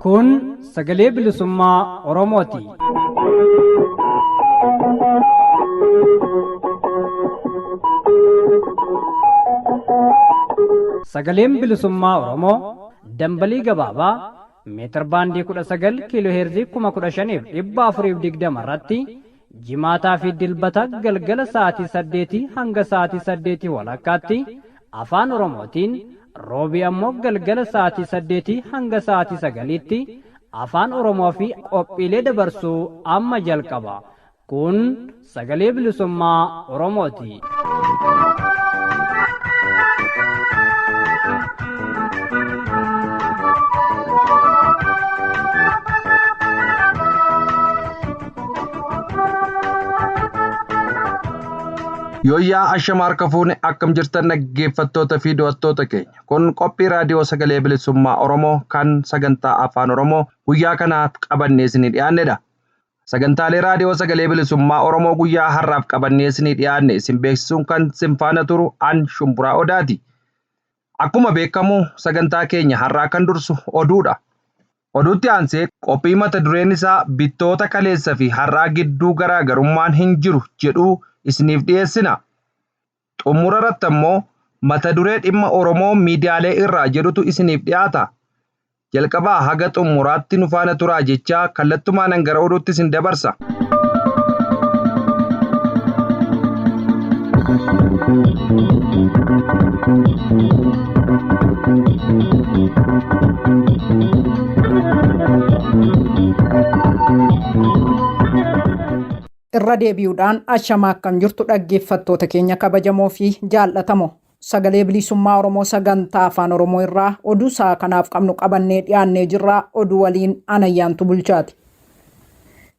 Kun sagalee bilisummaa Oromooti. Sagaleen bilisummaa Oromoo dambalii gabaabaa meetir baandii 19 kiiloo heerzii 15,420 irratti jimaataa fi dilbata galgala sa'aatii 8 hanga sa'aatii 8 walakkaatti afaan Oromootiin roobii ammoo galgala sa'aatii 8 hanga sa'aatii 9tti afaan Oromoo fi qophiilee dabarsuu amma jalqaba. Kun sagalee bilisummaa Oromooti. Yooyyaa ashama harka fuune akkam jirtan dhaggeeffattoota fi daawwattoota keenya. Kun qophii raadiyoo sagalee bilisummaa Oromoo kan sagantaa afaan Oromoo guyyaa kanaaf qabannee isinii dhiyaannedha. Sagantaalee raadiyoo sagalee bilisummaa Oromoo guyyaa har'aaf qabannee isinii dhiyaanne isin beeksisuun kan isin faana turu an Shumburaa Odaati. Akkuma beekamu sagantaa keenya har'aa kan dursu oduudha. Oduutti aansee qophii mata dureen isaa bittoota kaleessa fi har'aa gidduu garaagarummaan hin jiru jedhu isiniif dhiyeessina. Xumura irratti ammoo mata duree dhimma Oromoo miidiyaalee irraa jedhutu isiniif dhiyaata. Jalqabaa haga xumuraatti nu faana turaa jechaa kallattumaan gara oduutti isin dabarsa. Irra deebi'uudhaan ashama akkam jirtu dhaggeeffattoota keenya kabajamoo fi jaallatamoo sagalee bilisummaa Oromoo sagantaa afaan Oromoo irraa oduu sa'a kanaaf qabnu qabannee dhiyaannee jirra oduu waliin anayyaantu bulchaati.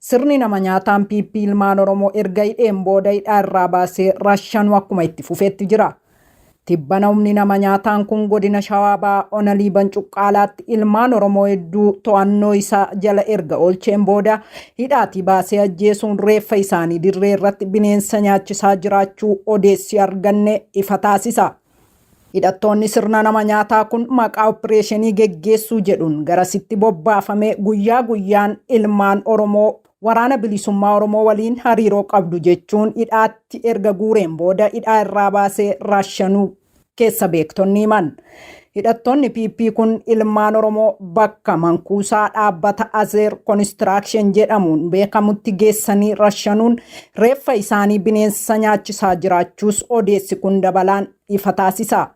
Sirni nama nyaataan PP ilmaan Oromoo erga hidheen booda hidhaa irraa baasee rashanuu akkuma itti fufetti jira. Tibbana humni nama nyaataan kun godina Shawaa Bahaa Ona Liiban Cuqqaalaatti ilmaan Oromoo hedduu to'annoo isaa jala erga oolcheen booda hidhaatii baasee ajjeesuun reeffa isaanii dirree irratti bineensa nyaachisaa jiraachuu odeessi arganne ifa taasisa. Hidhattoonni sirna nama nyaataa kun maqaa oppireeshinii geggeessuu jedhuun garasitti bobbaafame guyyaa guyyaan ilmaan Oromoo Waraana Bilisummaa Oromoo waliin hariiroo qabdu jechuun hidhaatti erga guureen booda hidhaa irraa baasee rashanuu keessa beektonni himan. Hidhattoonni PP kun ilmaan Oromoo bakka mankuusaa dhaabbata Azeer Konistiraakshን jedhamuun beekamutti geessanii rashanuun reeffa isaanii bineensa nyaachisaa jiraachuus odeessi kun dabalaan ifa taasisa.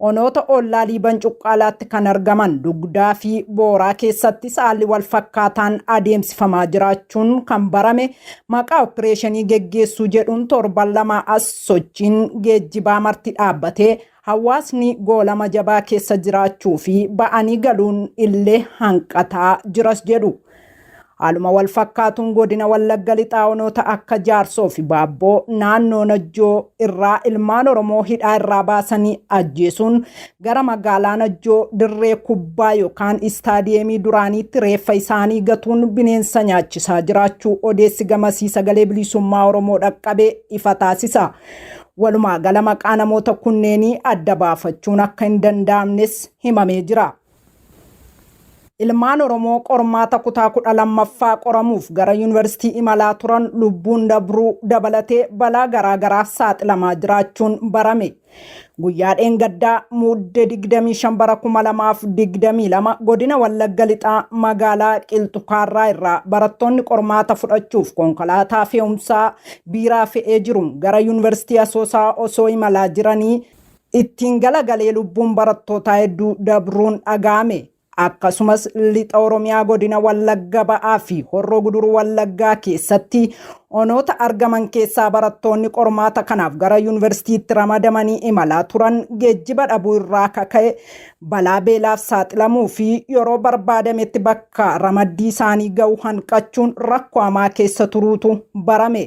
Onoota ollaa Liiban Cuqqaalaatti kan argaman Dugdaa fi Booraa keessattis haalli wal fakkaataan adeemsifamaa jiraachuun kan barame maqaa oppireeshinii geggeessuu jedhuun torban lamaa as sochiin geejjibaa marti dhaabbatee hawaasni goolama jabaa keessa jiraachuu fi ba'anii galuun illee hanqataa jiras jedhu. Haaluma wal fakkaatuun godina Wallagga Lixaa onoota akka Jaarsoo fi Baabboo naannoo Najjoo irraa ilmaan Oromoo hidhaa irraa baasanii ajjeesuun gara magaalaa Najjoo dirree kubbaa yookaan istaadiyeemii duraaniitti reeffa isaanii gatuun bineensa nyaachisaa jiraachuu odeessi gamasii sagalee bilisummaa Oromoo dhaqqabe ifa taasisa. Walumaa gala maqaa namoota kunneenii adda baafachuun akka hin danda'amnes himamee jira. Ilmaan Oromoo qormaata kutaa 12ffaa qoramuuf gara yuunivarsiitii imalaa turan lubbuun dabruu dabalatee balaa garaa garaaf saaxilamaa jiraachuun barame. Guyyaa dheengaddaa Mudde 25 bara 2022 godina Wallagga Lixaa magaalaa Qilxukaarraa irraa barattoonni qormaata fudhachuuf konkolaataa fe'umsaa biiraa fe'ee jiruun gara yuunivarsiitii Asoosaa osoo imalaa jiranii ittiin galagalee lubbuun barattootaa hedduu dabruun dhaga'ame. Akkasumas lixa Oromiyaa godina Wallagga Ba'aa fi Horroo Guduruu Wallaggaa keessatti onoota argaman keessaa barattoonni qormaata kanaaf gara yuunivarsiitiitti ramadamanii imalaa turan geejjiba dhabuu irraa kaka'e balaa beelaaf saaxilamuu fi yeroo barbaadametti bakka ramaddii isaanii ga'u hanqachuun rakkoo hamaa keessa turuutu barame.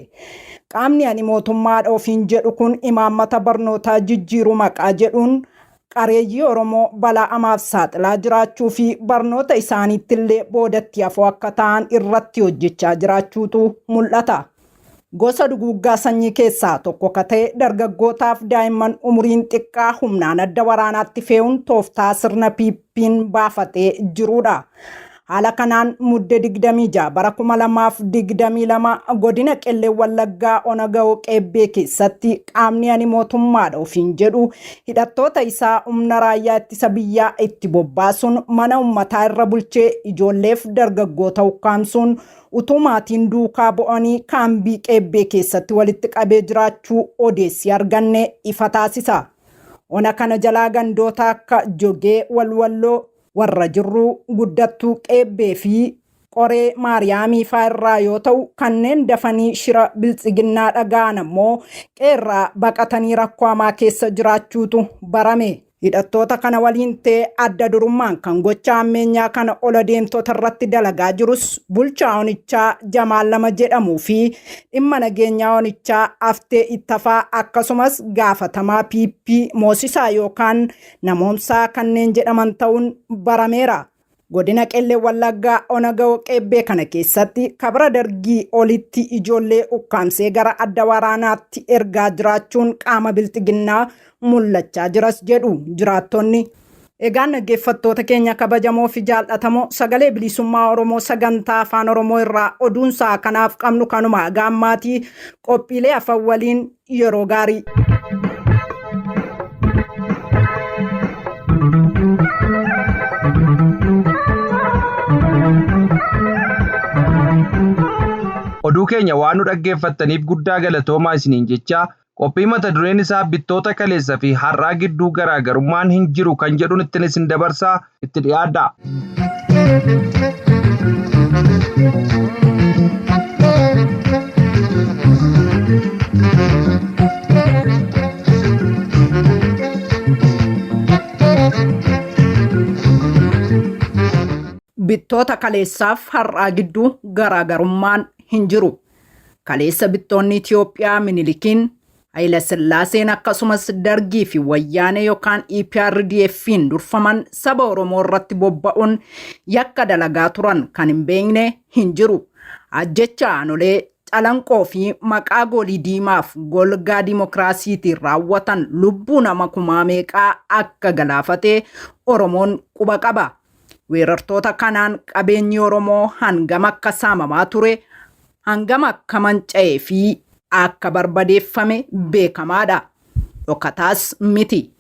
Qaamni ani mootummaadha ofiin jedhu kun imaammata barnootaa jijjiiruu maqaa jedhuun Qareeyyii Oromoo balaa amaaf saaxilaa jiraachuu fi barnoota isaaniittillee boodatti hafoo akka ta'an irratti hojjechaa jiraachuutu mul'ata. Gosa duguuggaa sanyii keessaa tokko ka ta'e dargaggootaaf daa'imman umuriin xiqqaa humnaan adda waraanaatti fe'uun tooftaa sirna PP'n baafatee jirudha. Haala kanaan Mudde 26 bara 2022 godina Qellem Wallaggaa Ona Ga'oo Qeebbee keessatti qaamni ani mootummaadha ofiin jedhu hidhattoota isaa humna raayyaa ittisa biyyaa itti bobbaasuun mana ummataa irra bulchee ijoolleef dargaggoota ukkaamsuun utuu maatiin duukaa bo'anii kaambii Qeebbee keessatti walitti qabee jiraachuu odeessi arganne ifa taasisa. Ona kana jalaa gandoota akka Jogee, Walwalloo, Warra Jirruu, Guddattuu Qeebbee fi Qoree Maariyaamii faa irraa yoo ta'u, kanneen dafanii shira Biltsiginnaa dhaga'an ammoo qe'eerraa baqatanii rakkoo hamaa keessa jiraachuutu barame. Hidhattoota kana waliin ta'ee adda durummaan kan gocha hammeenyaa kana ola deemtota irratti dalagaa jirus bulchaa onichaa Jamaal nama jedhamuu fi dhimma nageenyaa onichaa Aftee Ittafaa akkasumas gaafatamaa PP Moosisaa yookaan Namoomsaa kanneen jedhaman ta'uun barameera. Godina Qellem Wallaggaa Ona Ga'oo Qeebbee kana keessatti kabra Dargii olitti ijoollee ukkaamsee gara adda waraanaatti ergaa jiraachuun qaama Bilxiginnaa mul'achaa jiras jedhu jiraattonni. Egaan dhaggeeffattoota keenya kabajamoo fi jaal'atamoo Sagalee Bilisummaa Oromoo sagantaa Afaan Oromoo irraa oduun sa'a kanaaf qabnu kanuma haga ammaatii qophiilee hafan waliin yeroo gaarii. Oduu keenya waan nu dhaggeeffattaniif guddaa galatoomaa isiniin jechaa qophii mata dureen isaa bittoota kaleessa fi har'aa gidduu garaagarummaan hin jiru kan jedhuun ittiin isin dabarsaa itti dhiyaadha. Bittoota kaleessaaf har'aa gidduu garaagarummaan hin jiru. Kaleessa bittoonni Itoophiyaa Minilikiin, Hayilasillaaseen akkasumas Dargii fi Wayyaanee yookaan EPRDF'n durfaman saba Oromoo irratti bobba'uun yakka dalagaa turan kan hin beekne hin jiru. Ajjecha Aanolee, Calanqoo fi maqaa goolii diimaaf golgaa dimokiraasiitiin raawwatan lubbuu nama kumaa meeqaa akka galaafate Oromoon quba qaba. Weerartoota kanaan qabeenyi Oromoo hangam akka saamamaa ture, hangam akka manca'ee fi akka barbadeeffame beekamaadha. Dhokataas miti.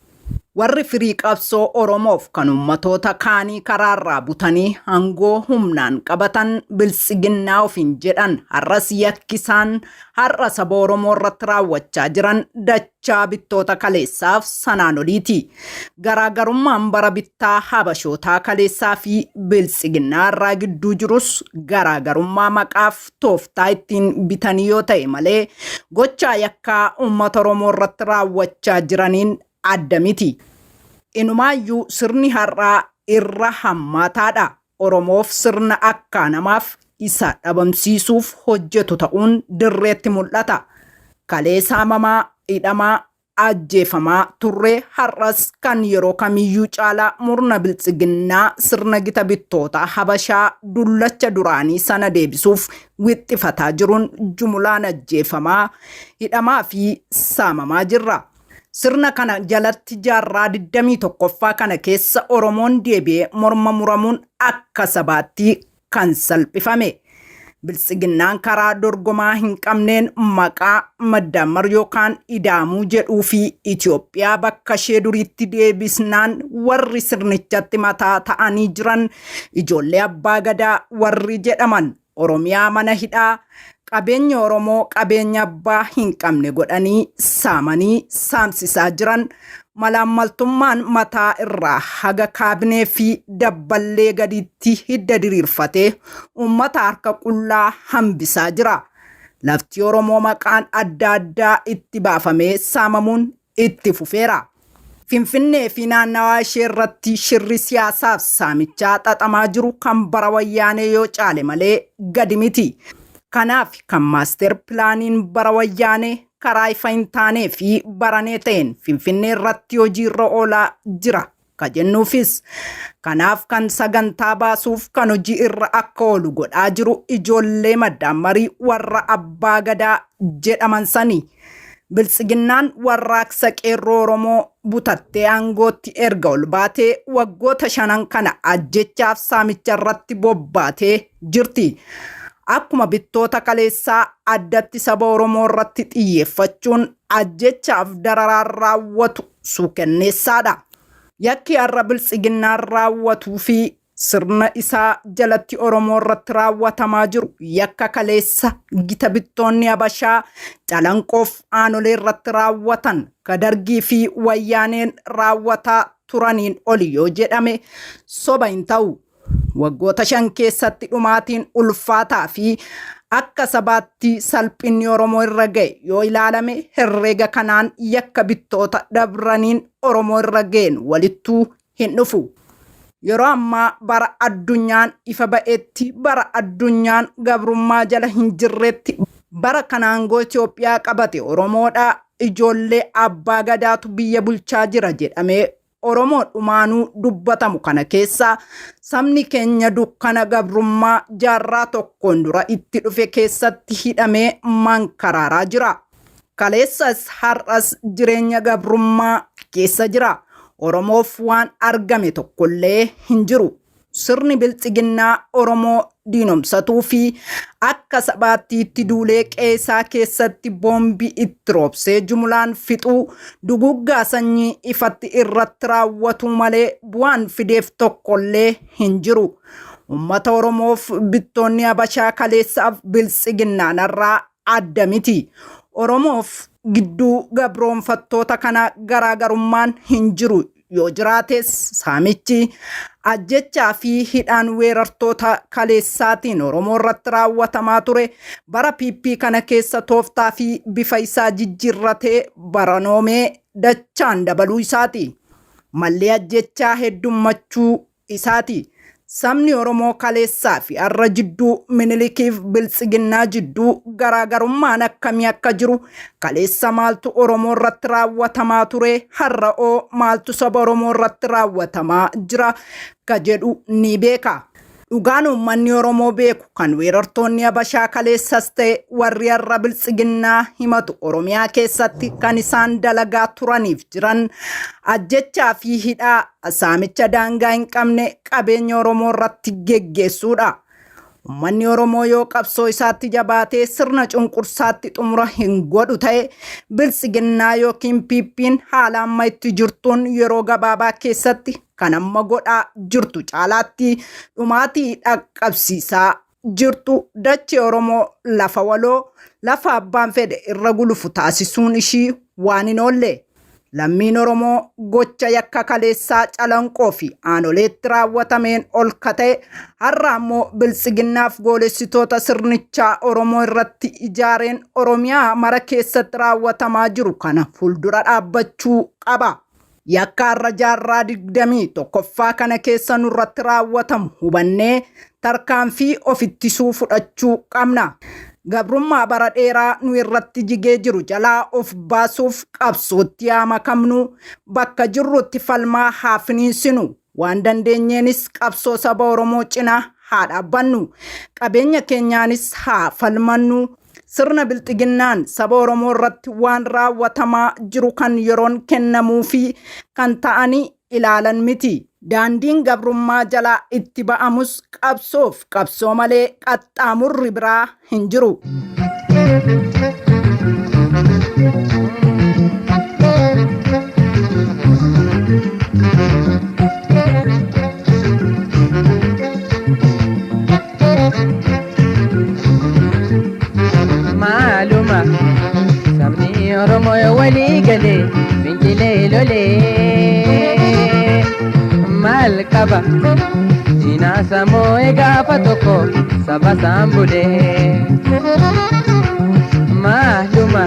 Warri firii qabsoo Oromoof kan ummatoota kaanii karaarraa butanii aangoo humnaan qabatan Biltsiginnaa ofiin jedhan har'as yakki isaan har'a saba Oromoo irratti raawwachaa jiran dachaa bittoota kaleessaaf sanaan oliiti. Garaagarummaan bara bittaa Habashootaa kaleessaa fi Biltsiginnaa har'aa gidduu jirus garaagarummaa maqaaf tooftaa ittiin bitanii yoo ta'e malee gochaa yakkaa uummata Oromoo irratti raawwachaa jiraniin adda miti. Inumaayyuu sirni har'aa irra hammaataadha. Oromoof sirna akkaa namaaf isa dhabamsiisuuf hojjetu ta'uun dirreetti mul'ata. Kalee saamamaa, hidhamaa, ajjeefamaa turre har'as kan yeroo kamiyyuu caalaa murna Biltsiginnaa sirna gita bittootaa Habashaa dullacha duraanii sana deebisuuf wixxifataa jiruun jumulaan ajjeefamaa, hidhamaa fi saamamaa jirra. Sirna kana jalatti jaarraa 21ffaa kana keessa Oromoon deebi'ee morma muramuun akka sabaatti kan salphifame. Biltsiginnaan karaa dorgomaa hin qabneen maqaa Maddammar yookaan Ida'amuu jedhuu fi Itoophiyaa bakka ishee duriitti deebisnaan warri sirnichatti mataa ta'anii jiran ijoollee abbaa gadaa warri jedhaman Oromiyaa mana hidhaa, qabeenya Oromoo qabeenya abbaa hin qabne godhanii saamanii saamsisaa jiran malaammaltummaan mataa irraa haga kaabinee fi dabballee gadiitti hidda diriirfatee uummata harka qullaa hambisaa jira. Lafti Oromoo maqaan adda addaa itti baafamee saamamuun itti fufeera. Finfinnee fi naannawaa ishee irratti shirri siyaasaaf saamichaa xaxamaa jiru kan bara Wayyaanee yoo caale malee gadi miti. Kanaaf kan maaster pilaaniin bara Wayyaanee, karaa ifa hin taanee fi baranee ta'een Finfinnee irratti hojiirra oolaa jira. Ka jennuufis kanaaf kan sagantaa baasuuf kan hojii irra akka oolu godhaa jiru ijoollee maddaammarii warra abbaa gadaa jedhaman sanii. Biltsiginnaan warraaqsa qeerroo Oromoo butattee aangootti erga ol baatee waggoota shanan kana ajjechaaf saamicha irratti bobbaatee jirti. Akkuma bittoota kaleessaa addatti saba Oromoo irratti xiyyeeffachuun ajjechaaf dararaan raawwatu suukenneessaadha. Yakki har'a biltsiginnaan raawwatuu fi sirna isaa jalatti Oromoo irratti raawwatamaa jiru yakka kaleessa gita bittoonni Habashaa calanqoof aanolee irratti raawwatan ka dargii fi wayyaaneen raawwataa turaniin oli yoo jedhame soba hin ta'u. Waggoota 5 keessatti dhumaatiin ulfaataa fi akka sabaatti salphinni Oromoo irra ga'e yoo ilaalame herreega kanaan yakka bittoota dabraniin Oromoo irra ga'een walittuu hin dhufu. Yeroo ammaa bara addunyaan ifa ba'etti, bara addunyaan gabrummaa jala hin jirretti, bara kan aangoo Itoophiyaa qabate Oromoodha, ijoollee abbaa gadaatu biyya bulchaa jira jedhamee Oromoo dhumaanuu dubbatamu kana keessa sabni keenya dukkana gabrummaa jaarraa tokkoon dura itti dhufe keessatti hidhamee mankaraaraa jira. Kaleessas har'as jireenya gabrummaa keessa jira. Oromoof waan argame tokkollee hin jiru. Sirni biltsiginnaa Oromoo diinomsatuu fi akka sabaatti itti duulee qeesaa keessatti boombii itti roobsee jumlaan fixuu duguggaa sanyii ifatti irratti raawwatu malee bu'aan fideef tokkollee hin jiru. Uummata Oromoof bittoonni Habashaa kaleessaaf biltsiginnaan irraa adda miti. Oromoof gidduu gabroonfattoota kana garaagarummaan hin jiru. Yoo jiraates saamichi ajjechaa fi hidhaan weerartoota kaleessaatiin Oromoo irratti raawwatamaa ture bara PP kana keessa tooftaa fi bifa isaa jijjiirratee baranoomee dachaan dabaluu isaati. Malli ajjechaa heddummachuu isaati. Sabni Oromoo kaleessaa fi har'a jidduu Minilikiif biltsiginnaa jidduu garaagarummaan akkamii akka jiru kaleessa maaltu Oromoo irratti raawwatamaa ture har'a oo maaltu saba Oromoo irratti raawwatamaa jira ka jedhu ni beeka. Dhugaan uummanni Oromoo beeku kan weerartoonni Habashaa kaleessas ta'e warri har'a biltsiginnaa himatu Oromiyaa keessatti kan isaan dalagaa turaniif jiran ajjechaa fi hidhaa saamicha daangaa hin qabne qabeenya Oromoo irratti geggeessuudha. Uummanni Oromoo yoo qabsoo isaatti jabaatee sirna cunqursaatti xumura hin godhu ta'e biltsiginnaa yookiin PP'n haala amma itti jirtuun yeroo gabaabaa keessatti kan amma godhaa jirtu caalaatti dhumaatii dhaqqabsiisaa jirtu dachee Oromoo lafa waloo lafa abbaan fedhe irra gulufu taasisuun ishii waan hin oolle. Lammiin Oromoo gocha yakka kaleessaa calanqoo fi aanoleetti raawwatameen ol ka ta'e har'a ammoo biltsiginnaaf goolessitoota sirnichaa Oromoo irratti ijaareen Oromiyaa mara keessatti raawwatamaa jiru kana fuuldura dhaabbachuu qaba. Yakka har'a jaarraa 21ffaa kana keessa nurratti raawwatamu hubannee tarkaanfii ofittisuu fudhachuu qabna. Gabrummaa bara dheeraa nu irratti jigee jiru jalaa of baasuuf qabsootti haa makamnu, bakka jirrutti falmaa haa finiinsinu, waan dandeenyeenis qabsoo saba Oromoo cinaa haa dhaabbannu, qabeenya keenyaanis haa falmannu. Sirna bilxiginnaan saba Oromoo irratti waan raawwatamaa jiru kan yeroon kennamuu fi kan ta'anii ilaalan miti. Daandiin gabrummaa jalaa itti ba'amus qabsoof qabsoo malee qaxxaamurri biraa hin jiru. Maaluma sabni Oromoo yoo walii galee fincilee lolee maal qaba diinaa samoo gaafa tokko saba isaan bulee. Maaluma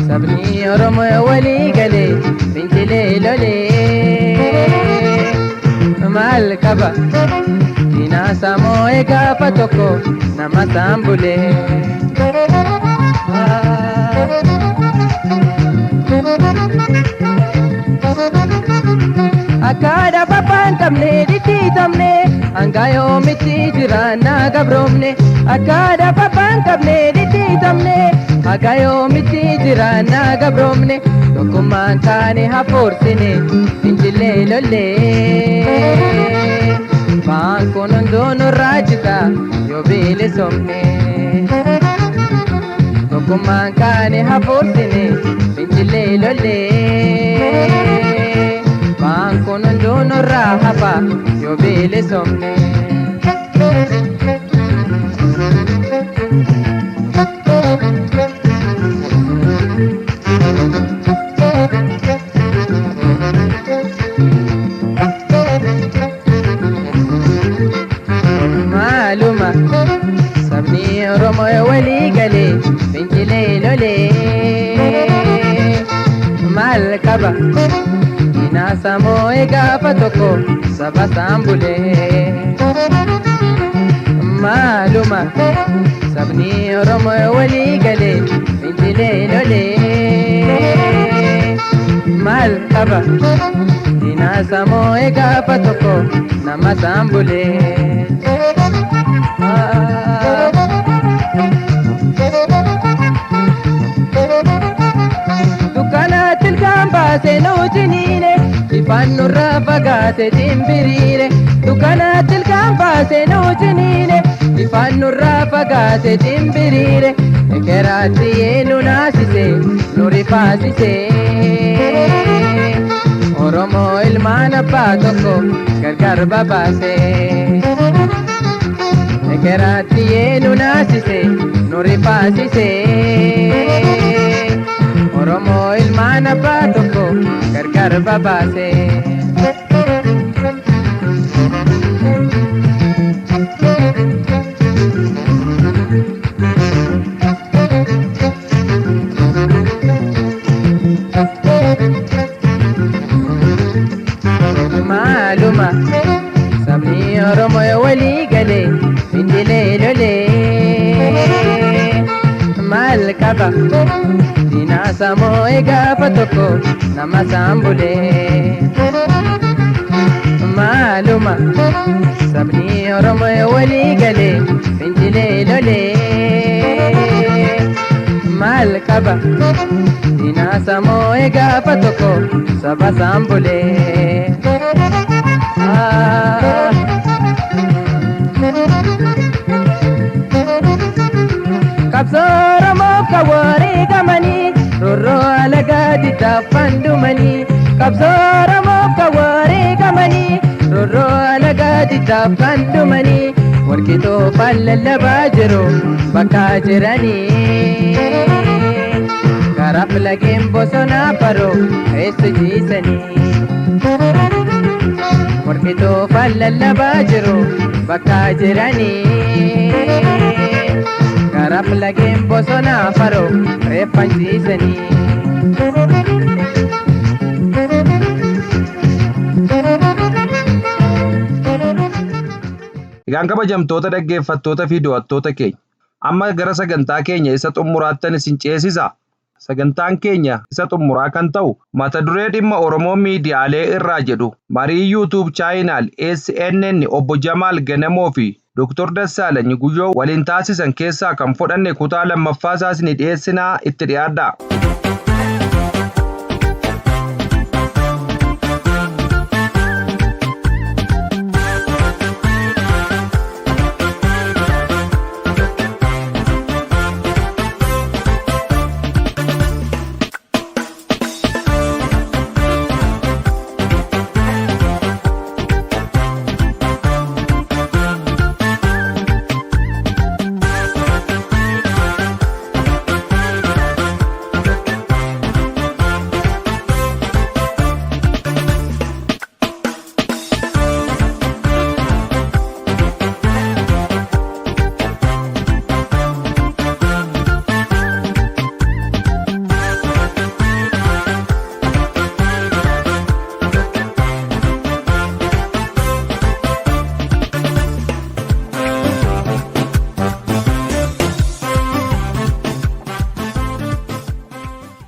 sabni Oromoo yoo walii galee fincilee lolee maal qaba diinaa samoo gaafa tokko nama isaan bulee. Akka dhafa hin qabne dhidhiitamne hanga yoomitti jiraannaa gabroomne. Akka dhafa hin qabne dhidhiitamne hanga yoomitti jiraannaa gabroomne. Tokkummaan taane hafuursine fincillee lollee. Baankuun hunduu nurraa jita yoo bilisomne. Tokkummaan kaane hafuursine fincillee lollee. Baankuun hunduu nurraa hafa yoo bilisomne. Maaluma sabni Oromoo walii galee fincilee lolee. Maal qaba diinaa moo'ee gaafa tokko saba isaan bulee. Maaluma sabni Oromoo walii galee fincilee lolee. Maal qaba diinaa moo'ee gaafa tokko nama isaan bulee. Dukkana tilkaan baasee nu ciniine ifaan nurraa fagaate dimbiriire. Dukkana tilkaan baasee nu ciniine ifaan nurraa fagaate dimbiriire. Ekeraatti nu naasise nu rifaasise. Oromoo ilmaan abbaa tokko gargar babaase. Ekeraatti nu naasise nu rifaasise. Oromoo ilmaan abbaa tokko gargar babaase. Maaluma sabni Oromoo walii galee fincilee lolee. Maal qaba diinaa moo'ee gaafa tokko nama isaan bulee. Maaluma sabni Oromoo walii galee fincilee lolee. Maal qaba diinaa moo'ee gaafa tokko saba isaan bulee. Qabsoo Oromoof kan wareegamanii roorroo alagaa diddaafan dhumanii. Qabsoo Oromoof kan wareegamanii roorroo alagaa diddaafan dhumanii. Warqitoo lallabaa jiru bakka jiranii. Karaaf lageen bosonaa faroo eessa jiisanii. Warqitoo lallabaa jiru bakka jiranii. Karaaf lageen bosonaa faroo reeffan ciisanii. Egaan kabajamtoota dhaggeeffattoota fi daawwattoota keenya amma gara sagantaa keenya isa xumuraattan isin ceesisa. Sagantaan keenya isa xumuraa kan ta'u mata duree dhimma Oromoo miidiyaalee irraa jedhu marii YouTube chaayinaal SNN obbo Jamaal Ganamoo fi Dr. Dassaalany Guyyoo waliin taasisan keessaa kan fudhanne kutaa lammaffaa isaa isinii dhiyeessinaa itti dhiyaadhaa.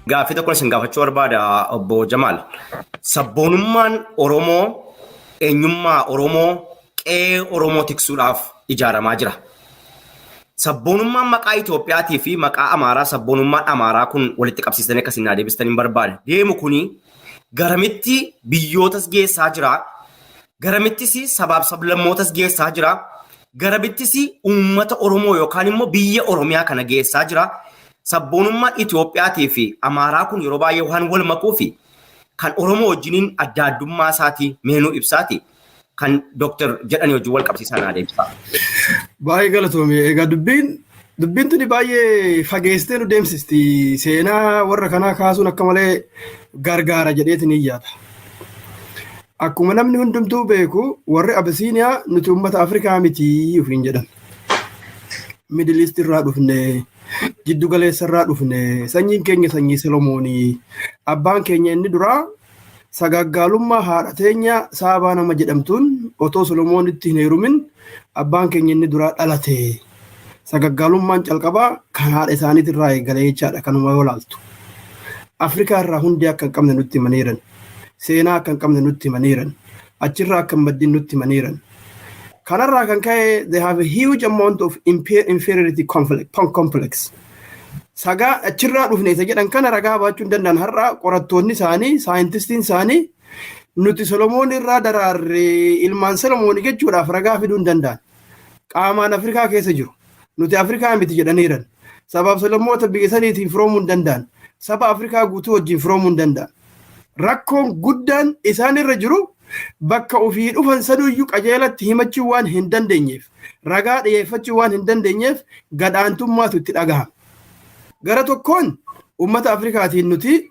Gaaffii tokko isin gaafachuu barbaada, obbo Jamaal. Sabboonummaan Oromoo eenyummaa Oromoo, qe'ee Oromoo tiksuudhaaf ijaaramaa jira. Sabboonummaan maqaa Itoophiyaatii fi maqaa Amaaraa, sabboonummaan Amaaraa kun walitti qabsiisanii akkasiin naa deebistan hin barbaade. Deemu kuni garamitti biyyootas geessaa jira? Garamittis sabaaf sablammootas geessaa jira? Garamittis uummata Oromoo yookaan immoo biyya Oromiyaa kana geessaa jira? Sabboonummaan Itoophiyaatii fi Amaaraa kun yeroo baay'ee waan wal makuu fi kan Oromoo wajjiniin adda addummaa isaatii meenuu ibsaati. Kan Dooktar jedhanii wajjin wal qabsiisaa naa deebisaa. Baay'ee galatoome. Egaa dubbiin tuni baay'ee fageessitee nu deemsisti. Seenaa warra kanaa kaasuun akka malee gargaara jedheetiin hin yaada. Akkuma namni hundumtuu beeku, warri Abisiiniyaa nuti uummata Afrikaa miti ofiin jedhan. Middle East irraa dhufne, jiddu galeessa irraa dhufne, sanyiin keenya sanyii Solomoonii, abbaan keenya inni duraa sagaggaalummaa haadha teenya Saabaa nama jedhamtuun otoo Solomoonitti hin heerumin abbaan keenya inni duraa dhalate. Sagaggaalummaan calqabaa kan haadha isaaniitirraa eegalee jechaadha, kanuma yoo laaltu. Afrikaa irraa hundee akka hin qabne nutti himaniiran. Seenaa akka hin qabne nutti himaniiran. Achirraa akka hin maddin nutti himaniiran. Kanarraa kan ka'e, they have a huge amount of inferiority complex. Sagaa achirraa dhufne isa jedhan kana ragaa baachuu hin danda'an. Har'a qorattoonni isaanii, saayintistiin isaanii, nuti Solomoon irraa daraarre, ilmaan Solomoon jechuudhaaf ragaa fiduu hin danda'an. Qaamaan Afrikaa keessa jiru. Nuti Afrikaa miti jedhaniiran. Sabaaf Solomoota biyya saniitiin firoomuu hin danda'an. Saba Afrikaa guutuu wajjin firoomuu hin danda'an. Rakkoon guddaan isaan irra jiru, bakka ofii dhufan sanuyyuu qajeelatti himachuu waan hin dandeenyeef, ragaa dhiyeeffachuu waan hin dandeenyeef, gadhaantummaatu itti dhagahama. Gara tokkoon uummata Afrikaatiin nuti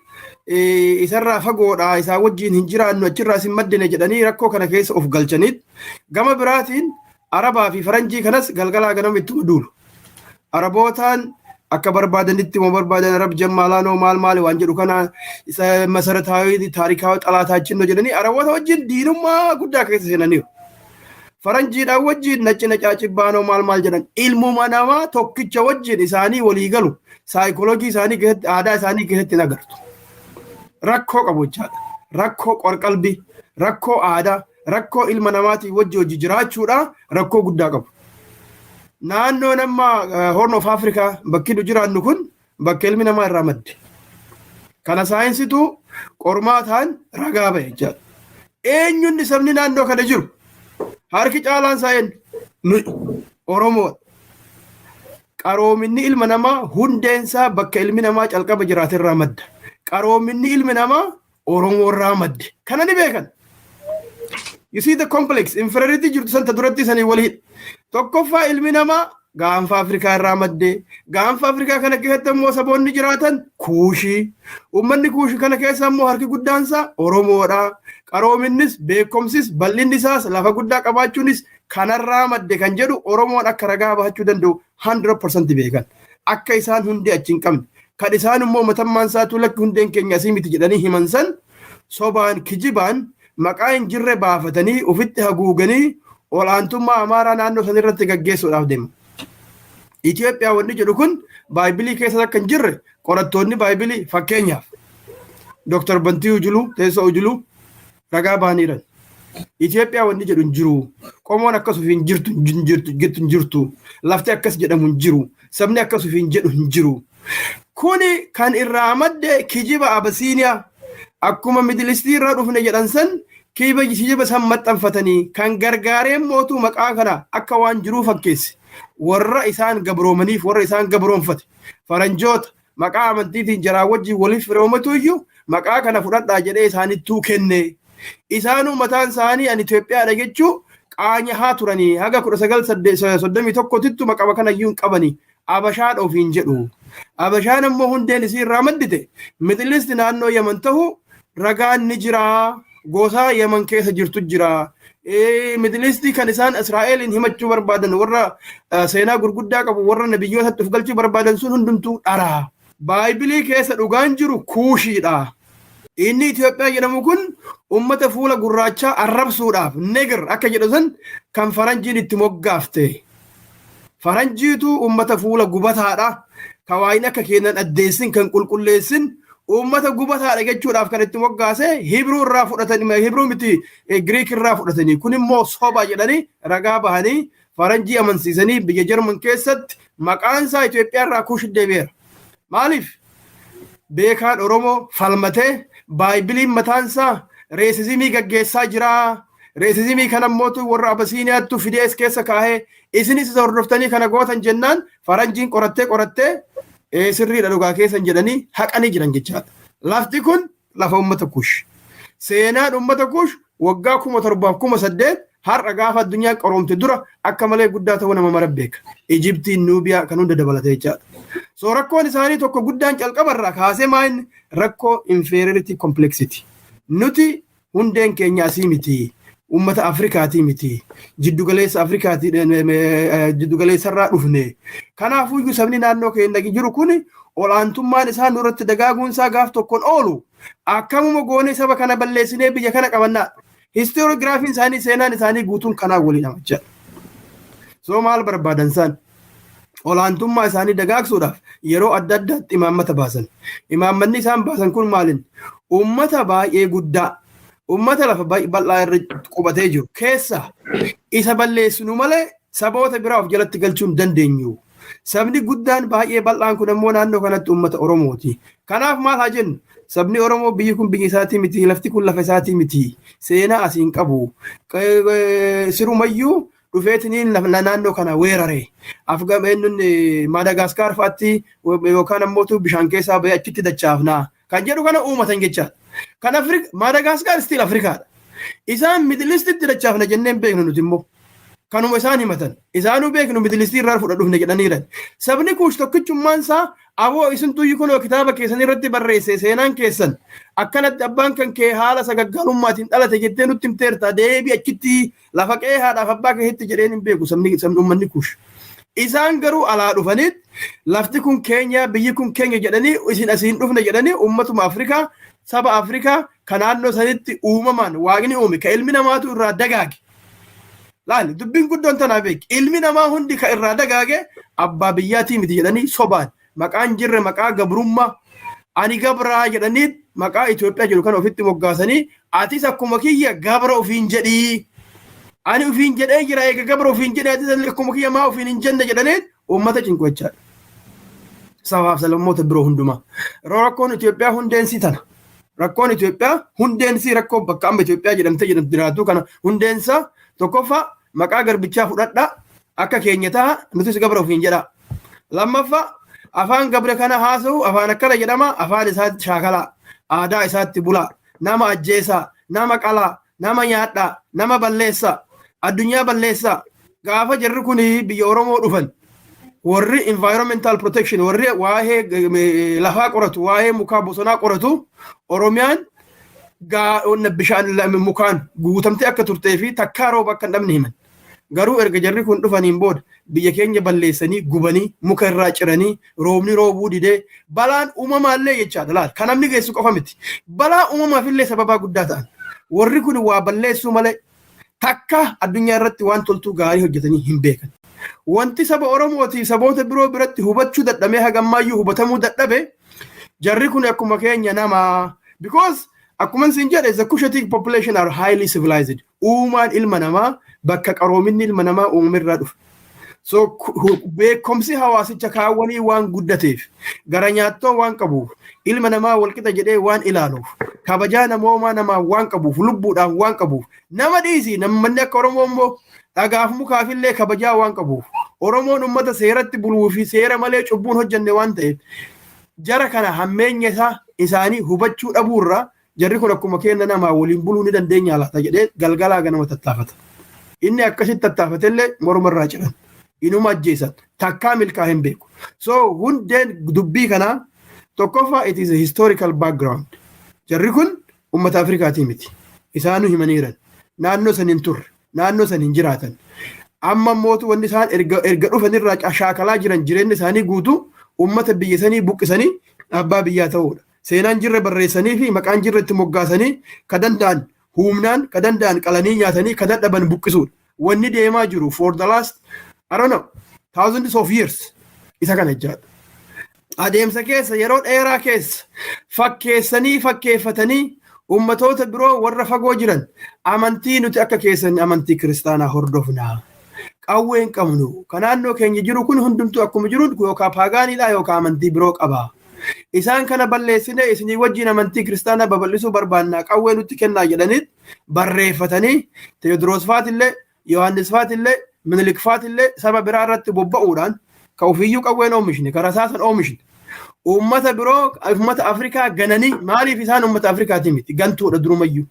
isarraa fagoodha, isaa wajjin hin jiraannu, achirraa sin maddine jedhanii rakkoo kana keessa of galchaniit, gama biraatiin Arabaa fi Faranjii kanas galgalaa ganama ittuma duulu. Arabootaan akka barbaadanitti waan barbaadan Arab jammaalaanoo maal maali waan jedhu kana isa መሰረታዊ ታሪካዊ ጠላታችን ነው jedhanii Araboota wajjin diinummaa guddaa keessa seenaniiru. Faranjiidhaan wajjin ነጭ ነጫጭባ ነው maal maal jedhan. Ilmuma namaa tokkicha wajjin isaanii walii galu saayikooloojii isaanii keessatti, aadaa isaanii keessatti hin agartu. Rakkoo qabu jechaadha. Rakkoo qorqalbii, rakkoo aadaa, rakkoo ilma namaatiin wajji hojii jiraachuudha, rakkoo guddaa qabu. Naannoon amma Horn of Africa bakki nu jiraannu kun bakka ilmi namaa irraa madde. Kana saayinsitu qormaataan ragaa ba'e jechaadha. Eenyunni sabni naannoo kana jiru harki caalaan isaa eenyu? Nu Oromoodha. Qaroominni ilma namaa hundeensaa bakka ilmi namaa calqaba jiraaterraa madda. Qaroominni ilmi namaa Oromoo irraa madde. Kana ni beekan. You see the complex inferiority jirtu santa duratti sanii wal hidha. Tokkoffaa, ilmi namaa gaanfa Afrikaa irraa madde. Gaanfa Afrikaa kana keessatti immoo saboonni jiraatan Kuushii. Uummanni Kuushii kana keessa immoo harki guddaansaa Oromoodha. Qaroominnis, beekumsis, bal'inni isaas, lafa guddaa qabaachuunis kanarraa madde kan jedhu Oromoon akka ragaa bahachuu danda'u 100% beekan. Akka isaan hundee achi hin qabne. Kan isaan immoo matammaan isaatu lakki, hundeen keenya asii miti jedhanii himan san sobaan, kijibaan, maqaa hin jirre baafatanii ofitti haguuganii olaantummaa Amaaraa naannoo san irratti gaggeessuudhaaf deema. Itoophiyaa wanni jedhu kun Baaybilii keessa akka hin jirre qorattoonni Baaybilii, fakkeenyaaf Dr. Bantii Ujuluu, Teessoo Ujuluu, ragaa bahaniiran. Itoophiyaa wanni jedhu hin jiru. Qomoon akkas ofiin jirtu hin jirtu, jettu hin jirtu. Lafti akkas jedhamu hin jiru. Sabni akkas ofiin jedhu hin jiru. Kuni kan irraa madde kijiba Abasiiniyaa, akkuma Middle East irraa dhufne jedhan san, kijiba san maxxanfatanii kan gargaareen mootuu maqaa kana akka waan jiruu fakkeesse. Warra isaan gabroomaniif, warra isaan gabroonfate, faranjoota maqaa amantiitiin jaraa wajjin waliif firoomatu iyyuu maqaa kana fudhadhaa jedhee isaanittuu kenne. Isaanuu mataan isaanii ani Itoophiyaadha jechuu qaanya haa turanii, haga 1931ttittu maqaa kana iyyuu hin qabanii. Abashaadha ofiin jedhu. Abashaan ammoo hundeen isii irraa maddite Middle East, naannoo Yaman ta'u ragaan ni jira. Gosa Yaman keessa jirtu jira. Middle East kan isaan Israa'eliin himachuu barbaadan, warra seenaa gurguddaa qabu, warra nabiyyootatti of galchuu barbaadan sun hundumtuu dhara. Baaybilii keessa dhugaan jiru Kuushiidha. Inni Itoophiyaa jedhamu kun ummata fuula gurraachaa arrabsuudhaaf nigger akka jedhu san kan faranjiin itti moggaafte. Faranjiitu ummata fuula gubataadha. Ka waa'in akka kennan addeessin, kan qulqulleessin. Uummata gubataadha jechuudhaaf kan itti moggaase Hibruu irraa fudhatanii, Hibruu miti, Giriik irraa fudhatanii, kun immoo soba jedhanii ragaa bahanii faranjii amansiisanii biyya Jarman keessatti maqaan isaa Itoophiyaa irraa Kuush deebi'eera. Maaliif? Beekaan Oromoo falmatee Baaybiliin mataan isaa racism gaggeessaa jira. Racism kana mootu warra Abasiiniyaattu fidee keessa kaahee isinis isa hordoftanii kana gootan jennaan faranjiin qorattee qorattee sirriidha dhugaa keessan jedhanii haqanii jiran jechaadha. Lafti kun lafa uummata Kush. Seenaan uummata Kush waggaa 7,000 8,000 har'a gaafa addunyaan qaroomte dura akka malee guddaa ta'uu nama mara beeka. Ijiptiin, Nuubiyaa kan hunda dabalatee jechaadha. So rakkoon isaanii tokko guddaan calqabarraa kaasee maal rakkoo inferiority complexity. Nuti hundeen keenya asii miti. Uummata Afrikaatii miti. Jiddugaleessa Afrikaatii, jiddugaleessarraa dhufne. Kanaafuyyuu sabni naannoo keenya jiru kun olaantummaan isaa nurratti dagaaguun isaa gaaf tokkoon oolu. Akkamuma goonee saba kana balleessinee biyya kana qabannaa. Historiographyn isaanii, seenaan isaanii guutuun kanaa waliin jechaadha. So maal barbaadan isaan? Olaantummaa isaanii dagaagsuudhaaf yeroo adda addaatti imaammata baasan. Imaammanni isaan baasan kun maalin? Uummata baay'ee guddaa, uummata lafa bal'aa irra qubatee jiru keessa isa balleessinu malee saboota biraa of jalatti galchuu hin dandeenyu. Sabni guddaan baay'ee bal'aan kun ammoo naannoo kanatti uummata Oromooti. Kanaaf maal haa jennu? Sabni Oromoo biyyi kun biyya isaatii miti, lafti kun lafa isaatii miti, seenaa asii hin qabu. Sirumayyuu dhufeetiniin naannoo kana weerare. Afgameennuun Maadagaskaar fa'aatti yookaan ammoo bishaan keessaa bahee achitti dachaafnaa. Kan jedhu kana uumatan jechaadha. Kan Afrika, Maadagaskaar still Afrikaadha. Isaan Middle Eastitti dachaafna jenneen beeknu nuti immoo. Kanuma isaan himatan. Isaanuu beeknu Middle East irraa fudha dhufne jedhaniiran. Sabni Kuush tokkichummaan isaa aboo isin tuyyi kunoo kitaaba keessan irratti barreesse, seenaan keessan akkanatti abbaan kan kee haala sagaggaalummaatiin dhalate jettee nutti himteerta, deebi achitti lafa qe'ee haadhaaf abbaa keetti jedheen hin beeku sabni uummanni Kuush. Isaan garuu alaa dhufaniit lafti kun keenya, biyyi kun keenya jedhanii, isin asiin dhufne jedhanii uummatuma Afrikaa, saba Afrikaa kan naannoo sanitti uumamaan Waaqni uume, ka ilmi namaatu irraa dagaage. Laali, dubbiin guddoon tanaa beeki. Ilmi namaa hundi ka irraa dagaage abbaa biyyaatii miti jedhanii sobaan maqaan jirre, maqaa gabrummaa, ani gabraa jedhanii maqaa Itoophiyaa jedhu kan ofitti moggaasanii, atis akkuma kiyya gabra ofiin jedhii. Ani ofiin jedhee jira, eega gabra ofiin jedhee atis akkuma kiyya maa ofiin hin jenne jedhanii uummata cinqu jechaadha. Sabaaf sablammoota biroo hundumaa. Rakkoon Itoophiyaa hundeensi tana. Rakkoon Itoophiyaa hundeensi rakkoo bakka amma Itoophiyaa jedhamtee jedhamtu jiraatu kana hundeensa tokkoffaa maqaa garbichaa fudhadhaa, akka keenya ta'a, nutis gabra ofiin jedha. Lammaffaa afaan gabra kana haasa'u, afaan akkana jedhama, afaan isaatti shaakalaa, aadaa isaatti bulaa, nama ajjeesaa, nama qalaa, nama nyaadhaa, nama balleessaa, addunyaa balleessaa. Gaafa jarri kun biyya Oromoo dhufan, warri environmental protection, warri waa'ee lafaa qoratu, waa'ee mukaa bosonaa qoratu, Oromiyaan bishaan mukaan guutamtee akka turtee fi takkaa rooba akka hin dhabne himan. Garuu erga jarri kun dhufaniin booda biyya keenya balleessanii, gubanii, muka irraa ciranii, roobni roobuu didee, balaan uumamaallee jechaadha laal kan namni geessu qofa miti. Balaa uumamaafillee sababaa guddaa ta'an. Warri kun waa balleessuu malee takka addunyaa irratti waan toltuu gaarii hojjetanii hin beekan. Wanti saba Oromootiif saboota biroo biratti hubachuu dadhabee hagammaayyuu hubatamuu dadhabe, jarri kun akkuma keenya nama, because akkuma isin jedhe, the Cushitic population are highly civilized. Uumaan ilma namaa bakka qaroominni ilma namaa uumamirraa dhufe. So beekumsi hawaasicha kaawwanii waan guddateef, gara nyaattoo waan qabuuf, ilma namaa walqixa jedhee waan ilaaluuf, kabajaa namoomaa namaa waan qabuuf, lubbuudhaan waan qabuuf, nama dhiisi, namni akka Oromoo immoo dhagaaf mukaafillee kabajaa waan qabuuf, Oromoon ummata seeratti buluu fi seera malee cubbuun hojjenne waan ta'eef, jara kana hammeenya isaa isaanii hubachuu dhabuurraa jarri kun akkuma keenya namaa waliin buluu ni dandeenya laata jedhee galgalaa ganama tattaafata. Inni akkasitti tattaafatellee mormarraa ciran. Inuma ajjeesan, takkaa milkaa hin beeku. So hundeen dubbii kanaa tokkoffaa it is a historical background. Jarri kun uummata Afrikaatii miti. Isaanuu himaniiran. Naannoo san hin turre. Naannoo san hin jiraatan. Amma mootu wanni isaan erga dhufanirraa shaakalaa jiran jireenya isaanii guutuu uummata biyya sanii buqqisanii abbaa biyyaa ta'uudha. Seenaan jirre barreessanii fi maqaan jirre itti moggaasanii, ka danda'an humnaan, ka danda'an qalanii nyaatanii, ka dadhaban buqqisuudha. Wanni deemaa jiru for the last, I don't know, thousands of years isa kana jechaadha. Adeemsa keessa, yeroo dheeraa keessa, fakkeessanii fakkeeffatanii ummatoota biroo warra fagoo jiran amantii nuti akka keessan amantii kiristaanaa hordofnaa. Qawwee hin qabnu. Kan naannoo keenya jiru kun hundumtuu akkuma jiru yookaan paagaaniidha yookaan amantii biroo qaba. Isaan kana balleessinee isinii wajjin amantii kiristaanaa babal'isuu barbaannaa, qawwee nutti kennaa jedhaniit barreeffatanii Teewodiroos faatillee, Yohaannis faatillee, Minilik faatillee saba biraa irratti bobba'uudhaan, ka ofiiyyuu qawween oomishne, ka rasaasan oomishne. Uummata biroo, uummata Afrikaa gananii, maaliif isaan uummata Afrikaati miti, gantuudha durumayyuu.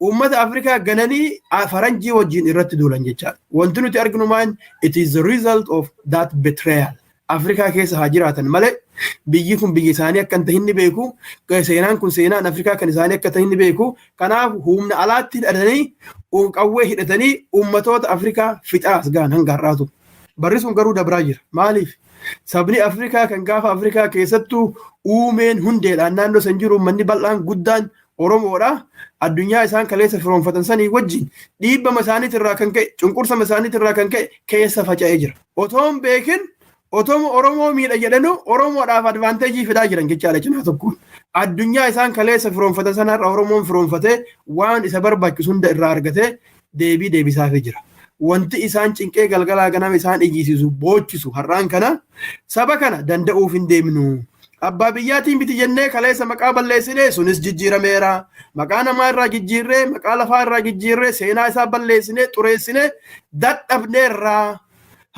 Uummata Afrikaa gananii faranjii wajjin irratti duulan jechaadha. Wanti nuti arginu maal? It is the result of that betrayal. Afrikaa keessa haa jiraatan malee biyyi kun biyya isaanii akka hin tahin ni beeku. Seenaan kun seenaan Afrikaa kan isaanii akka tahin ni beeku. Kanaaf humna alaatti hidhatanii, qawwee hidhatanii uummatoota Afrikaa fixaa as gahan hanga har'aatu. Barri sun garuu dabraa jira. Maaliif? Sabni Afrikaa kan gaafa Afrikaa keessattuu uumeen hundeedhaan naannoo san jiru, uummanni bal'aan guddaan Oromoodha. Addunyaa isaan kaleessa firoonfatan sanii wajjin dhiibbama isaaniitirraa kan ka'e, cunqursama isaaniitirraa kan ka'e keessa faca'ee jira. Otoo hin beekin, otoo Oromoo miidha jedhanu, Oromoodhaaf advantage fidaa jiran jechaadha cinaa tokkoon. Addunyaa isaan kaleessa firoonfatan sanarra Oromoon firoonfatee waan isa barbaachisu hunda irraa argatee deebii deebisaafii jira. Wanti isaan cinqee galgalaa ganama isaan iyyisiisu, boochisu har'aan kana saba kana danda'uuf hin deemnu. Abbaa biyyaatiin miti jennee kaleessa maqaa balleessinee sunis jijjiirameera. Maqaa namaa irraa jijjiirree, maqaa lafaa irraa jijjiirree, seenaa isaa balleessinee, xureessinee dadhabneerra.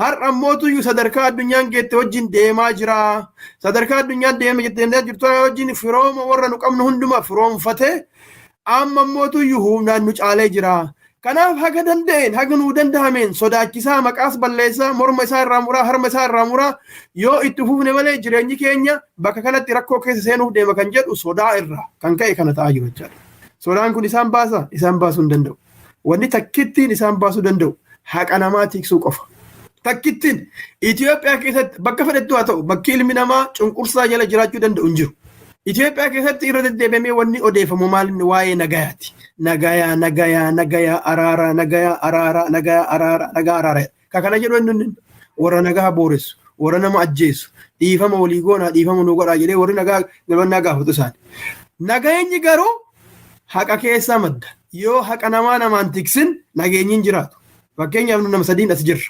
Har'a ammootuyyuu sadarkaa addunyaan geette wajjin deemaa jira. Sadarkaa addunyaan deema jettee jirtu wajjin firooma warra nu qabnu hunduma firoomfatee amma ammootuyyuu humnaan nu caalee jira. Kanaaf haga danda'een, haga nuu danda'ameen sodaachisaa, maqaas balleessaa, morma isaa irraa muraa, harma isaa irraa muraa yoo itti fufne malee jireenyi keenya bakka kanatti rakkoo keessa seenuuf deema kan jedhu sodaa irraa kan ka'e kana ta'aa jiru jechaadha. Sodaan kun isaan baasa? Isaan baasuu hin danda'u. Wanni takkittiin isaan baasuu danda'u haqa namaa tiksuu qofa. Takkittiin Itoophiyaa keessatti bakka fedhettu haa ta'u, bakki ilmi namaa cunqursaa jala jiraachuu danda'u hin jiru. Itoophiyaa keessatti irra deddeebi'amee wanni odeeffamu maal inni? Waa'ee nagayaati. Nagayaa, nagayaa, nagayaa, araara, nagayaa, araara, nagayaa, araara, nagaa, araara. Ka kana jedhu inni warra nagaa booressu, warra nama ajjeesu, dhiifama walii goonaa, dhiifama nu godhaa jedhee warri nagaa galmannaa gaafatu isaani. Nageenyi garuu haqa keessaa madda. Yoo haqa namaa namaan tiksin nageenyi hin jiraatu. Fakkeenyaaf nu nama sadiin as jirra.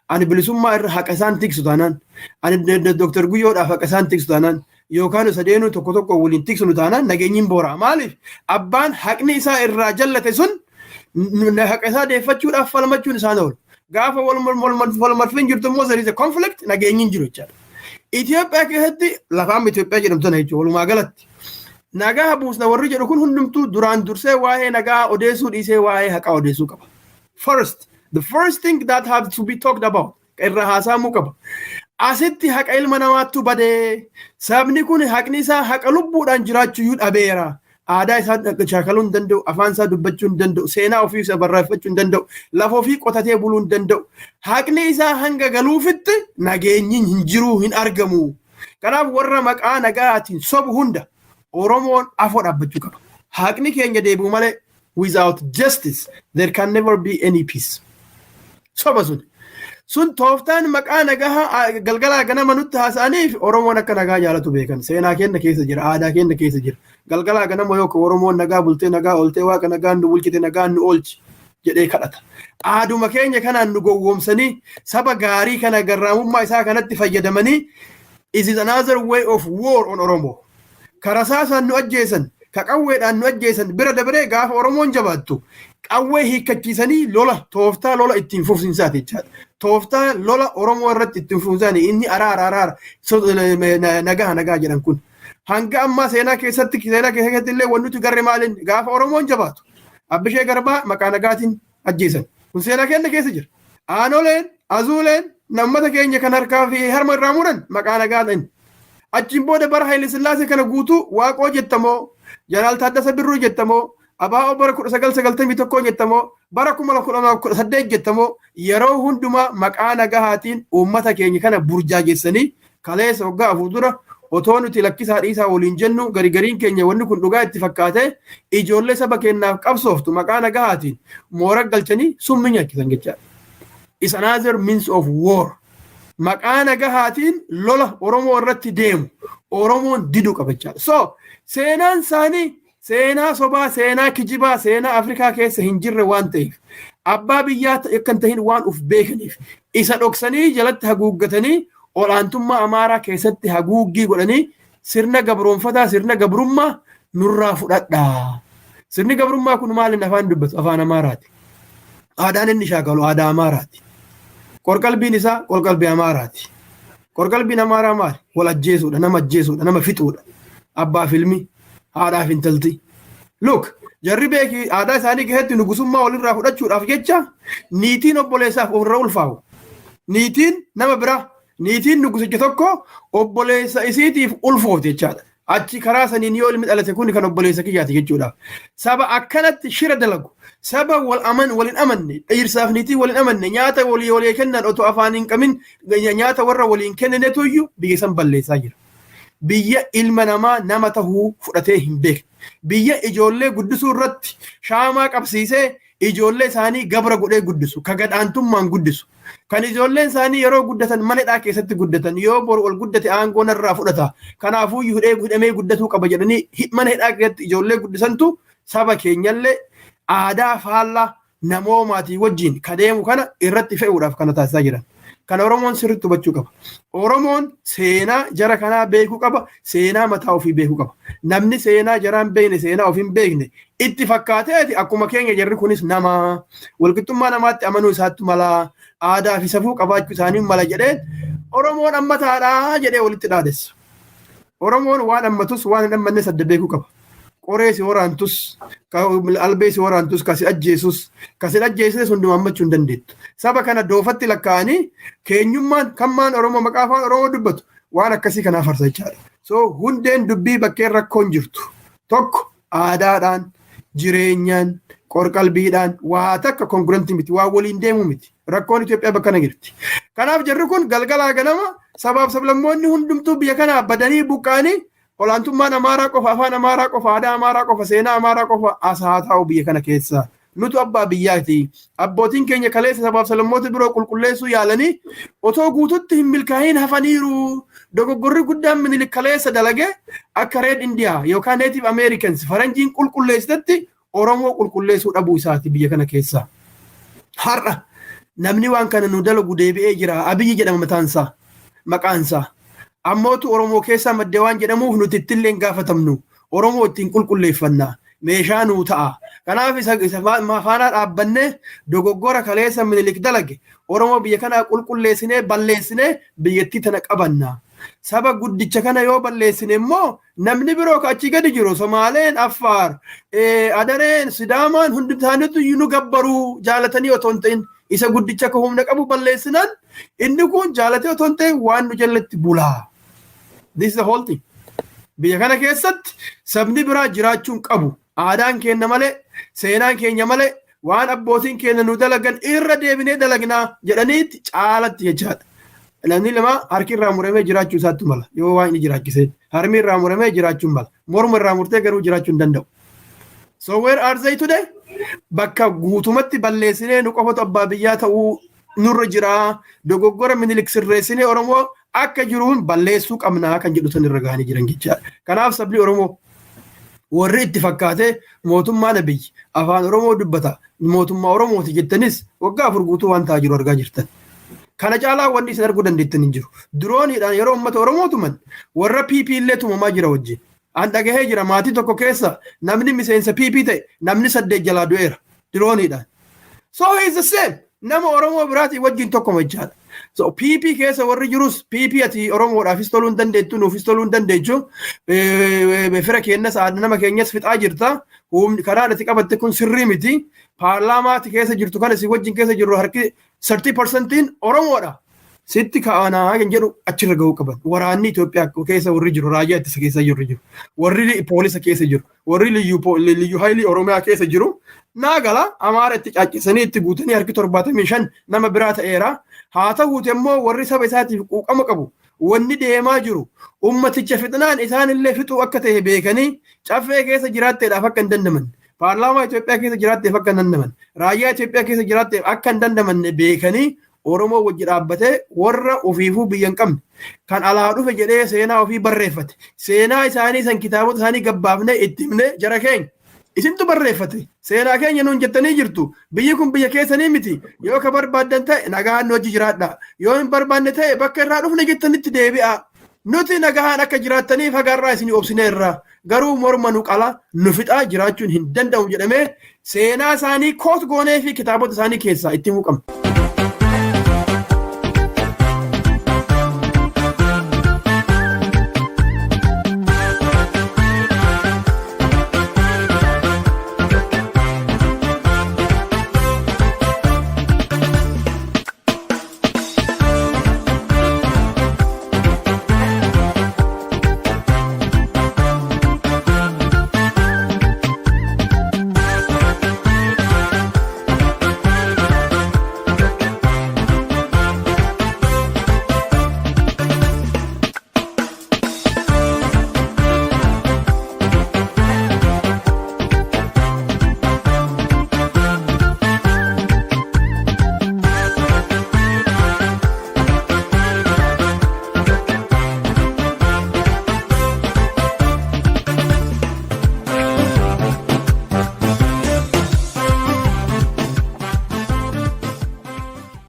Ani bilisummaa irra haqa isaan tiksu taanaan, ani Dooktar Guyyoodhaaf haqa isaan tiksu taanaan, yookaan sadeenuu tokko tokko waliin tiksinu taanaan nageenyi hin boora'a. Maaliif? Abbaan haqni isaa irraa jallate sun haqa isaa deeffachuudhaaf falmachuun isaan oolu. Gaafa wal marfiin jirtu immoo there is a conflict, nageenyi hin jiru jechaadha. Itoophiyaa keessatti, lafaan Itoophiyaa jedhamtu sana jechuudha, walumaa galatti. Nagaa buusna warri jedhu kun hundumtuu duraan dursee waa'ee nagaa odeessuu dhiisee waa'ee haqaa odeessuu qaba. First, the first thing that have to be talked about, irra haasaamuu qaba. Asitti haqa ilma namaattu badee, sabni kun haqni isaa haqa lubbuudhaan jiraachuyyuu dhabeera. Aadaa isaa shaakaluu hin danda'u, afaan isaa dubbachuu hin danda'u, seenaa ofii isaa barreeffachuu hin danda'u, lafa ofii qotatee buluu hin danda'u. Haqni isaa hanga galuufitti nageenyi hin jiru, hin argamu. Kanaaf warra maqaa nagaatiin sobu hunda Oromoon afoo dhaabbachuu qaba. Haqni keenya deebi'u malee, without justice there can never be any peace. Soba sun. Sun tooftaan maqaa nagaa galgalaa ganama nutti haasa'aniif Oromoon akka nagaa jaalatu beekan. Seenaa keenya keessa jira, aadaa keenya keessa jira. Galgalaa ganama yoo Oromoon nagaa bultee, nagaa ooltee, Waaqa nagaan nu bulchite, nagaan nu oolchi jedhee kadhata. Aaduma keenya kanaan nu gowwoomsanii saba gaarii kana garraamummaa isaa kanatti fayyadamanii, it is another way of war on Oromo. Karasaasaan nu ajjeesan, ka qawweedhaan nu ajjeesan bira dabaree gaafa Oromoon jabaattu qawwee hiikkachiisanii lola, tooftaa lola ittiin fufsiinsaati jechaadha. Tooftaa lola Oromoo irratti ittiin fufsiinsaani inni araara, araara, nagaa, nagaa jedhan kun. Hanga ammaa seenaa keessatti illee wanti nuti garre maaliin gaafa Oromoon jabaatu Abbishee Garbaa maqaa nagaatiin ajjeesan. Kun seenaa keenya keessa jira. Aanoleen, Azuuleen nammata keenya kan harkaa fi harma irraa muran maqaa nagaatiin. Achiin booda bara Haile Sillaasee kana guutuu Waaqoo jettamoo, Jeneraal Taaddasa Birruu jettamoo, Abaa'oo bara 1991 jettamoo, bara 2018 jettamoo, yeroo hundumaa maqaa nagahaatiin uummata keenya kana burjaajeessanii kaleessa waggaa 4 dura otoo nuti lakkisaa dhiisaa waliin jennu, garigariin keenya wanni kun dhugaa itti fakkaate, ijoollee saba keenyaaf qabsooftu maqaa nagahaatiin moora galchanii summi nyaachisan jechaadha. Is another means of war. Maqaa nagahaatiin lola Oromoo irratti deemu Oromoon diduu qaba jechaadha. So seenaan isaanii seenaa sobaa, seenaa kijibaa, seenaa Afrikaa keessa hin jirre waan ta'eef, abbaa biyyaa akka hin tahin waan uf beekaniif, isa dhoksanii jalatti haguuggatanii olaantummaa Amaaraa keessatti haguuggii godhanii sirna gabroonfataa, sirna gabrummaa nurraa fudhadhaa. Sirni gabrummaa kun maaliin afaan dubbatu? Afaan Amaaraati. Aadaan inni shaakalu aadaa Amaaraati. Qorqalbiin isaa qorqalbii Amaaraati. Qorqalbiin Amaaraa maali? Wal ajjeesuudha, nama ajjeesuudha, nama fixuudha. Abbaa filmi, haadhaaf intalti. Look, jarri beeki aadaa isaanii keessatti nugusummaa walirraa fudhachuudhaaf jecha niitiin obboleessaaf ofirra ulfaa'u. Niitiin nama biraa, niitiin nugusicha tokko obboleessa isiitiif ulfoofti jechaadha. Achi karaa saniin yoo ilmi dhalate kun kan obboleessa kiyyaati jechuudha. Saba akkanatti shira dalagu, saba wal aman wal hin amanne, dhiirsaaf niitii wal hin amanne, nyaata walii walii kennan otoo afaan hin qabin nyaata warra waliin kenninetu iyyuu biyya san balleessaa jira. Biyya ilma namaa nama tahuu fudhatee hin beekne. Biyya ijoollee guddisuu irratti shaamaa qabsiisee ijoollee isaanii gabra godhee guddisu, ka gadhaantummaan guddisu. Kan ijoolleen isaanii yeroo guddatan mana hidhaa keessatti guddatan, yoo boru ol guddate aangoo narraa fudhata. Kanaafuu hidhee hidhamee guddatuu qaba jedhanii mana hidhaa keessatti ijoollee guddisantu saba keenyallee aadaa faallaa namoomaatii wajjin ka deemu kana irratti fe'uudhaaf kana taasisaa jiran. Kana Oromoon sirriitti hubachuu qaba. Oromoon seenaa jara kanaa beekuu qaba. Seenaa mataa ofii beekuu qaba. Namni seenaa jaraa hin beekne, seenaa ofii hin beekne, itti fakkaateeti akkuma keenya jarri kunis nama walqixxummaa namaatti amanuu isaatti mala, aadaa fi safuu qabaachuu isaanii mala jedhee Oromoon ammataadhaa jedhee walitti dhaadessa. Oromoon waan ammatus waan hin ammannes adda beekuu qaba. Qoree si waraantus, albee si waraantus, kasi ajjeesus, kasi ajjeesnes hundumaa ammachuu hin dandeettu. Saba kana doofatti lakkaa'anii keenyummaan kammaan Oromoo maqaa afaan Oromoo dubbatu waan akkasii kanaaf farsa jechaadha. So hundeen dubbii bakkeen rakkoon jirtu tokko aadaadhaan, jireenyaan, qorqalbiidhaan waa takka congruent miti, waa waliin deemuu miti. Rakkoon Itoophiyaa bakka kana jirti. Kanaaf jarri kun galgalaa ganama sabaaf sablammoonni hundumtuu biyya kanaa badanii buqqa'anii olaantummaan Amaaraa qofa, afaan Amaaraa qofa, aadaa Amaaraa qofa, seenaa Amaaraa qofa as haa taa'u biyya kana keessa. Nutu abbaa biyyaati. Abbootiin keenya kaleessa sabaaf sablammoota biroo qulqulleessuu yaalanii otoo guututti hin milkaa'iin hafaniiru. Dogoggorri guddaan Minilik kaleessa dalage akka Red India yookaan Native Americans faranjiin qulqulleessitetti Oromoo qulqulleessuu dhabuu isaati biyya kana keessa. Har'a namni waan kana nu dalagu deebi'ee jira. Abiyyi jedhama mataansaa, maqaansaa. Ammootu Oromoo keessaa madde waan jedhamuuf nuti ittillee hin gaafatamnu. Oromoo ittiin qulqulleeffanna. Meeshaa nuu ta'a. Kanaaf isa faanaa dhaabbannee dogoggora kaleessa Minilik dalage Oromoo biyya kanaa qulqulleessinee balleessinee biyyattii tana qabanna. Saba guddicha kana yoo balleessine immoo namni biroo ka achii gadi jiru Somaaleen, Affaar, Adareen, Sidaamaan hundi isaaniitu nu gabbaruu jaalatanii otoo hin ta'in isa guddicha akka humna qabu balleessinaan inni kun jaalatee otoo hin ta'in waan nu jalatti bulaa. This is the whole thing. Biyya kana keessatti sabni biraa jiraachuu hin qabu. Aadaan keenya malee, seenaan keenya malee, waan abbootiin keenya nu dalagan irra deebinee dalagnaa jedhaniitti caalatti jechaadha. Namni lama harki irraa muramee jiraachuu isaatti mala yoo waan inni jiraachise. Harmi irraa muramee jiraachuu mala. Morma irraa murtee garuu jiraachuu hin danda'u. So where are they today? Bakka guutumatti balleessinee nu qofatu abbaa biyyaa ta'uu nurra jira. Dogoggora Minilik sirreessinee Oromoo akka jiruun balleessuu qabnaa kan jedhu san irra gahanii jiran jechaadha. Kanaaf sabni Oromoo warri itti fakkaatee mootummaan Abiyyi afaan Oromoo dubbata, mootummaa Oromooti jettanis waggaa 4 guutuu waan ta'aa jiru argaa jirtan. Kana caalaa wanni isin arguu dandeettan hin jiru. Dirooniidhaan yeroo uummata Oromoo tuman warra PP illee tumamaa jira wajjin. An dhagahee jira, maatii tokko keessa namni miseensa PP ta'e namni 8 jalaa du'eera dirooniidhaan. So he is the same. Nama Oromoo biraatii wajjin tokkoma jechaadha. So PP keessa warri jirus PP ati Oromoodhaafis toluu hin dandeettu, nuufis toluu hin dandeechu. Fira keenyas nama keenyas fixaa jirta. Humni karaa ati qabatte kun sirrii miti. Paarlaamaati keessa jirtu kana si wajjin keessa jirru harki 30%iin Oromoodha. Sitti ka'anaa kan jedhu achirra gahuu qaban. Waraanni Itoophiyaa keessa warri jiru, raayyaa ittisa keessa warri jiru, warri poolisa keessa jiru, warri liyyuu haayilii Oromiyaa keessa jiru naa gala Amaara itti caaccisanii itti guutanii harki 75 nama biraa ta'eera. Haa ta'uuti immoo warri saba isaatiif quuqama qabu wanni deemaa jiru ummaticha fixnaan isaanillee fixuu akka ta'e beekanii caffee keessa jiraatteedhaaf akka hin dandamanne, paarlaamaa Itoophiyaa keessa jiraatteef akka hin dandamanne, raayyaa Itoophiyaa keessa jiraatteef akka hin dandamanne beekanii. Oromoo wajji dhaabbatee warra ofiifuu biyya hin qabne kan alaa dhufe jedhee seenaa ofii barreeffate seenaa isaanii san kitaabota isaanii gabbaafnee itti himnee jara keenya isintu barreeffate seenaa keenya nuun jettanii jirtu biyyi kun biyya keessanii miti yoo ka barbaaddan ta'e nagaan nu wajji jiraadha yoo hin barbaanne ta'e bakka irraa dhufne jettanitti deebi'a nuti nagaan akka jiraattaniif hagaarraa isin obsineerra garuu morma nu qala nu fixaa jiraachuun hin danda'u jedhamee seenaa isaanii koot goonee fi kitaabota isaanii keessaa itti himuu qabna.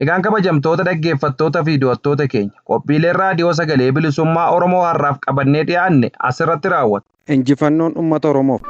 Egaan kabajamtoota dhaggeeffattoota fi daawwattoota keenya qophiileen raadiyoo sagalee bilisummaa Oromoo har'aaf qabannee dhiyaanne asirratti raawwata. Injifannoon uummata Oromoof.